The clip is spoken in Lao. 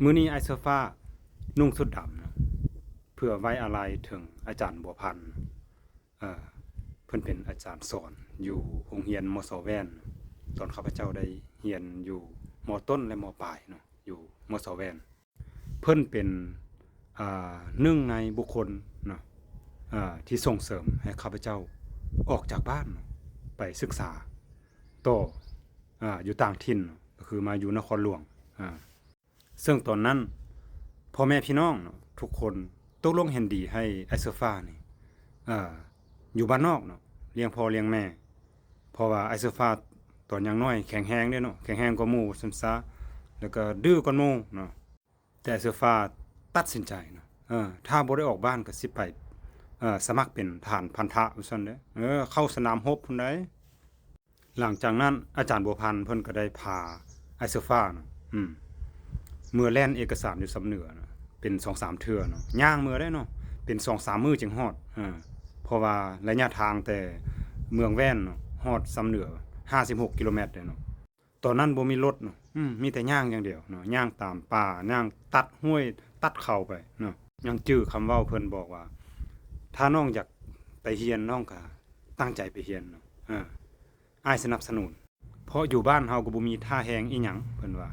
ມື້ນີ້ອ້າຍເສື້ອຟ້ານຸ່ງຊຸດດຳເນາະ ເພື່ອໄວ້ອາລັຍເຖິງອາຈານບົວພັນ. ເອີ ເພິ່ນເປັນອາຈານສອນຢູ່ໂຮງຮຽນ ມສ ແວ່ນ ຕອນຂ້າພະເຈົ້າໄດ້ຮຽນຢູ່ ມ ຕົ້ນ ແລະ ມ ປາຍເນາະ ຢູ່ ມສ ແວ່ນ. ເພິ່ນເປັນ ອ່າ ໜຶ່ງໃນບຸກຄົນເນາະ ອ່າ ທີ່ສົ່ງເສີມໃຫ້ຂ້າພະເຈົ້າອອກຈາກບ້ານເນາະ ໄປສຶກສາຕໍ່ ອ່າ ຢູ່ຕ່າງຖິ່ນເນາະ ກໍຄືມາຢູ່ນະຄອນຫຼວງ ອ່າ ເຊິ່ງຕອນນັ້ນພໍ່ແມ່ພີ່ນ້ອງເນາະ ທຸກຄົນຕົກລົງເຫັນດີໃຫ້ອ້າຍເສື້ອຟ້ານີ້ ອ່າ ຢູ່ບ້ານນອກເນາະ ລ້ຽງພໍ່ລ້ຽງແມ່ ເພາະວ່າອ້າຍເສື້ອຟ້າຕອນຍັງນ້ອຍແຂງແຮງເດ້ເນາະ ແຂງແຮງກວ່າໝູ່ວ່າຊັ້ນຊະ ແລ້ວກໍດື້ກວ່າໝູ່ເນາະ. ແຕ່ອ້າຍເສື້ອຟ້າຕັດສິນໃຈເນາະ ເອີ ຖ້າບໍ່ໄດ້ອອກບ້ານກໍຊິໄປ ເອີ ສະໝັກເປັນທະຫານພັນທະວ່າຊັ້ນເດ້ ເອີ ເຂົ້າສະໜາມຮົບພຸ້ນໃດ໋. ຫຼັງຈາກນັ້ນອາຈານບົວພັນເພິ່ນກໍໄດ້ພາອ້າຍເສື້ອຟ້າເນາະ ອືມ ເມືອແລ່ນເອກະສານຢູ່ຊຳເໜືອເນາະ ເປັນສອງສາມເທື່ອເນາະ ຍ່າງເມືອໄດ້ເນາະ ເປັນສອງສາມມື້ຈຶ່ງຮອດ ເອີ ເພາະວ່າໄລຍະທາງແຕ່ເມືອງແວ່ນເນາະ ຮອດຊຳເໜືອຫ້າສິບຫົກກິໂລແມັດເດ້ເນາະ. ຕອນນັ້ນບໍ່ມີລົດເນາະ ອືມ ມີແຕ່ຍ່າງຢ່າງດຽວເນາະ ຍ່າງຕາມປ່າ ຍ່າງຕັດຫ້ວຍຕັດເຂົາໄປເນາະ. ຍັງຈື່ຄຳເວົ້າເພິ່ນບອກວ່າ ຖ້ານ້ອງຢາກໄປຮຽນ ນ້ອງກໍຕັ້ງໃຈໄປຮຽນເນາະ ເອີ ອ້າຍສະໜັບສະໜູນ ເພາະຢູ່ບ້ານເຮົາກໍບໍ່ມີທ່າແຮງອີ່ຫຍັງ ເພິ່ນວ່າ